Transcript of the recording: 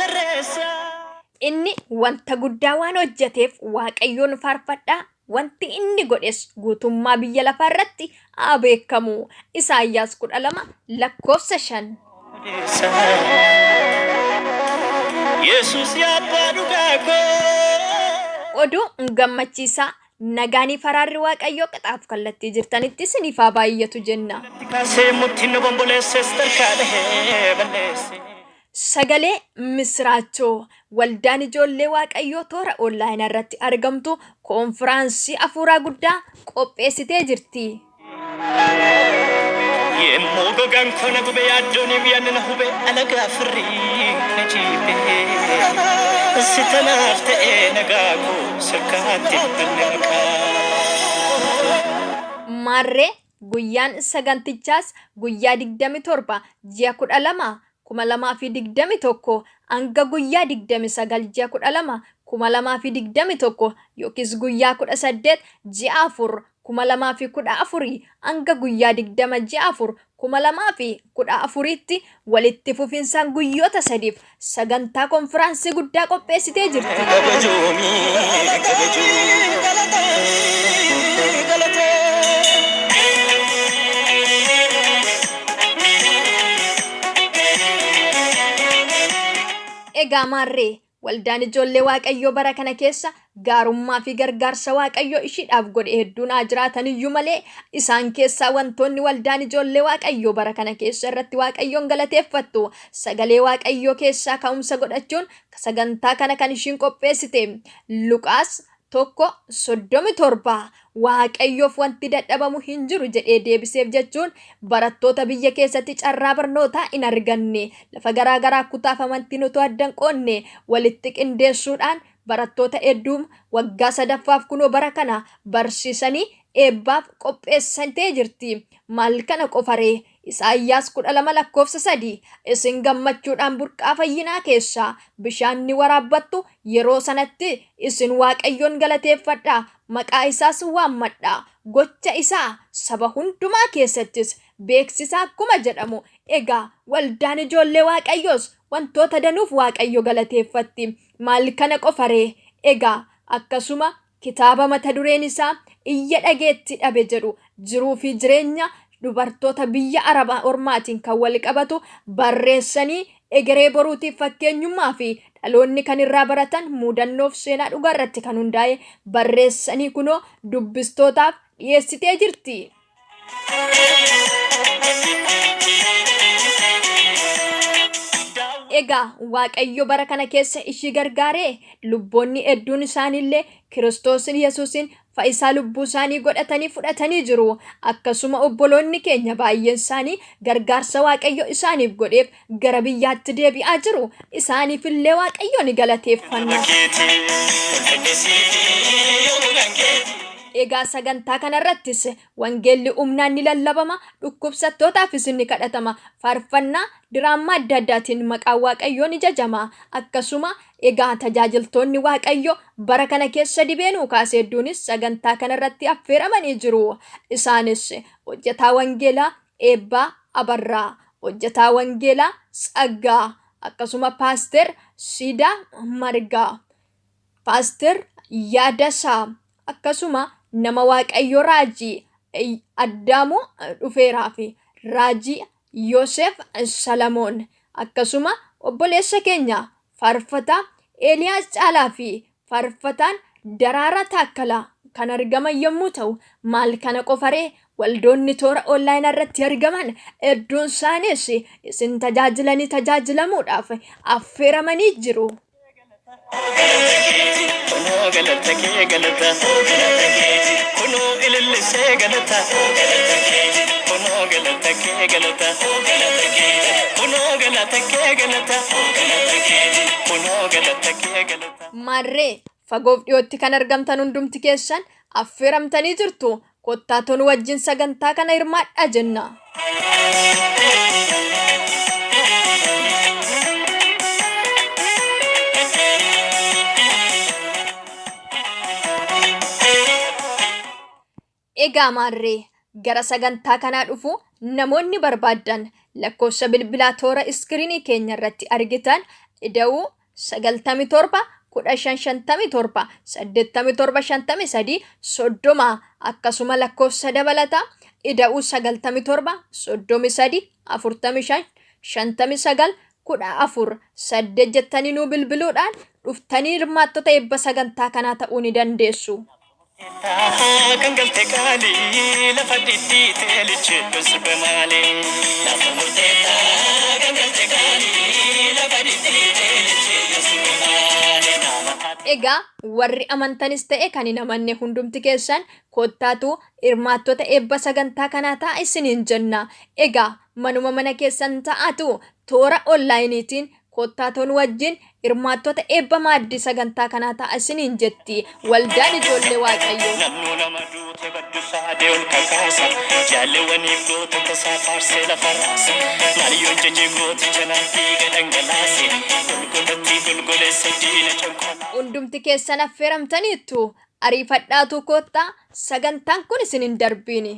Tarreessa. Inni wanta guddaa waan hojjeteef Waaqayyoon faarfadhaa. Wanti inni godhes guutummaa biyya lafaa irratti haa beekamu. Isaayyaas 12 lakkoofsa 5. Yesuus yaa abbaa dhugaa koo. Oduu gammachiisaa nagaanii faraarri Waaqayyoo qixaaf kallattii jirtanitti isiniif haa baay'atu jenna. Kaasee murtiin nu bomboleesses tarkaa dhahee balleesse. Sagalee Misiraachoo waldaan ijoollee Waaqayyoo toora onlaayinaa irratti argamtu koonfiraansii afuuraa guddaa qopheessitee jirti. Yemmuu gogaan koo na gube yaaddooniif yaadni na hube alagaa firrii na jiibee. Si tanaaf ta'ee nagaa koo sirkaatti banne maqaa. Maarree guyyaan sagantichaas guyyaa 27 ji'a 12 2021 hanga guyyaa 29 ji'a 12 2021 yookiis guyyaa 18 ji'a 4 2014 hanga guyyaa 20 ji'a 4 2014tti walitti fufinsaan guyyoota sadiif sagantaa konfiraansii guddaa qopheessitee jirti. Kabajuumii kabajuu. Egaa maarree waldaan ijoollee Waaqayyoo bara kana keessa gaarummaa fi gargaarsa Waaqayyoo ishiidhaaf godhe hedduun haa jiraatan iyyuu malee isaan keessaa wantoonni waldaan ijoollee Waaqayyoo bara kana keessa irratti Waaqayyoon galateeffattu sagalee Waaqayyoo keessaa ka'umsa godhachuun sagantaa kana kan ishiin qopheessite Luqaas 1:37 Waaqayyoof wanti dadhabamu hin jiru jedhee deebiseef jechuun barattoota biyya keessatti carraa barnootaa hin arganne lafa garaa garaa kutaaf amantiin otoo addan qoonne walitti qindeessuudhaan barattoota hedduu waggaa sadaffaaf kunoo bara kana barsiisanii eebbaaf qopheessantee jirti. Maal kana qofaree Isaayyaas 12 lakkoofsa 3 isin gammachuudhaan burqaa fayyinaa keessaa bishaan ni waraabbattu yeroo sanatti isin Waaqayyoon galateeffadhaa maqaa isaas waammadhaa gocha isaa saba hundumaa keessattis beeksisaa akkuma jedhamu egaa waldaan ijoollee Waaqayyoos wantoota danuuf Waaqayyo galateeffatti. Maal kana qofaree egaa akkasuma kitaaba mata dureen isaa iyya dhageetti dhabe jedhu jiruu fi jireenya dubartoota biyya Arabaa ormaatiin kan wal qabatu barreessanii egeree boruutiif fakkeenyummaa fi dhaloonni kan irraa baratan muudannoof seenaa dhugaa irratti kan hundaa'e barreessanii kunoo dubbistootaaf dhiyeessitee jirti. Egaa Waaqayyo bara kana keessa ishii gargaaree lubboonni hedduun isaaniillee Kiristoos Yesuusin fayyisaa lubbuu isaanii godhatanii fudhatanii jiru. Akkasuma obboloonni keenya baay'een isaanii gargaarsa Waaqayyo isaaniif godheef gara biyyaatti deebi'aa jiru. Isaaniif illee Waaqayyo ni galateeffanna. Egaa sagantaa kanarrattis wangeelli humnaan ni lallabama, dhukkubsattootaafis ni kadhatama, faarfannaa diraamaa adda addaatiin maqaan Waaqayyoo ni jajama. Akkasuma egaa tajaajiltoonni Waaqayyoo bara kana keessa dibeenuu kaasee hedduunis sagantaa kanarratti affeeramanii jiru. Isaanis hojjetaa wangeelaa Eebbaa Abarraa, hojjetaa wangeelaa Tsaggaa, akkasuma paaster Siidaa Margaa, paaster Yaadasaa, akkasuma nama Waaqayyoo Raajii Addaamuu Dhufeeraa fi Raajii Yoosef Salamoon, akkasuma obboleessa keenya faarfataa Eeliyaas Caalaa fi faarfataan Daraaraa Taakkalaa kan argaman yommuu ta'u, maal kana qofaree waldoonni toora onlaayinaa irratti argaman hedduun isaaniis isin tajaajilanii tajaajilamuudhaaf affeeramanii jiru. Kunoo galata kee galata. Kunoo ilillisee galata. Kunoo galata kee galata. Kunoo galata kee galata. Kunoo galata kee galata. Maarree fagoof dhiyootti kan argamtan hundumti keessan affeeramtanii jirtu. Kottaa tonu wajjin sagantaa kana hirmaadhaa jenna. Egaa maarree gara sagantaa kanaa dhufu namoonni barbaaddan lakkoofsa bilbilaa toora iskiriinii keenya irratti argitan Ida'uu 97 15 57 87 53 30 akkasuma lakkoofsa dabalataa ida'uu 97 33 45 59 14 8 jettanii nuu bilbiluudhaan dhuftanii hirmaattota eebba sagantaa kanaa ta'uu ni dandeessu. Kan galte qaalii lafa dhidhiitee licheedhu sirba maalee. Lafa murteettaa kan galte qaalii lafa dhidhiitee licheedhu sirba maalee. Egaa warri amantanis ta'e kan hin amanne hundumti keessan kottaatu hirmaattota eebba sagantaa kanaa ta'a isiniin jenna. Egaa manuma mana keessan ta'atu toora onlaayiniitiin kottaatoon wajjin hirmaattota eebba maaddii sagantaa kanaa ta'a isiniin jetti waldaan ijoollee Waaqayyoo. Namnu nama duute baddu saadee ol kakaasa. Jaalewwaniif goota tasaa faarsee lafa raasa. Maaliyyoon jajee gooticha naan dhiiga dhangalaase. Golgolatti golgoleessa diina canqolaa. Hundumti keessan affeeramtaniittu ariifadhaatu kottaa, sagantaan kun isin hin darbiini.